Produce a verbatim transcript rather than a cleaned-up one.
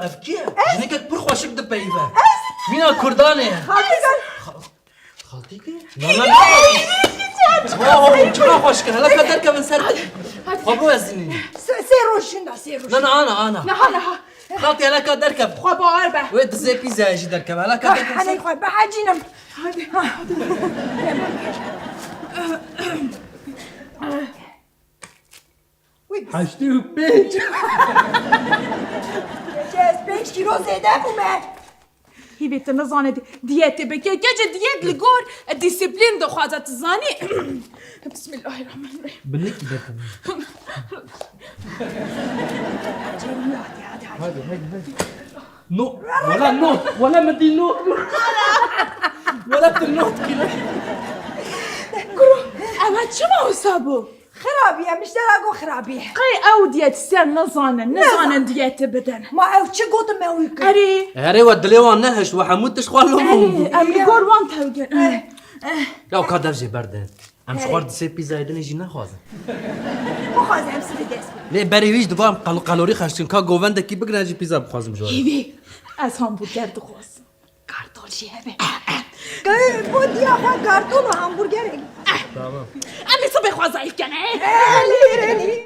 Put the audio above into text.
Ev kî ye? Jinekek pir xweşik dipeyive. Mîna Kurdanê ye. Xaltî gel. Xaltî kî? Na, na, na. Wow, çima xweşik e? Hele ka derkevin ser. Xwe biwezînin. Sê, sê roj jin da, sê roj. Na, na, ana, ana. Niha, niha. Xaltî hele ka derkev. Xwe bawer be. Wê dizê pîzayê jî derkev. Hele ka derkev ser. Heney xwe behecînim. Hadi. Heştê û pênc. Keçe ez pênc kîlo zêde bûme. Hîvê tu nizane di-, diyetê bike. Keçe diyet li gor disiplîn dixwaze, tu zanî. Bismillahirrahmanirrahim. Bilikî derkevin. Hadi, hadi, hadi. No, wala no, wala min dî no. Wala tu no dikî. Kuro, ev çima wisa bû? Xirabî ye, miştera got xirabî ye. Qey ew diyetîsyen nizanin, nizanin diyetê bidin. Ma ew çi gotin me wî kir? Erê. Erê we dilê wan nehişt, we hemû tişt xwe lo. Erê, em li gor wan tewgin. Eh, eh. Ya ka dev jê berdin. Em ji xwe re di sê pîzayê dinê jî nexwazin. Bixwazin em sibê dest bidin. Lê berê wî jî diva em qal-, kalorî xercin. Ka govendekî bigrin ez jî pîza bixwazim ji we re. Hîvî, ez hamburger dixwazim. Kartol jî hebe. Bo diya xwe kartol û hamburgerek. Tamam. Em ê sibê xwe zayîf kene. Elî, elî.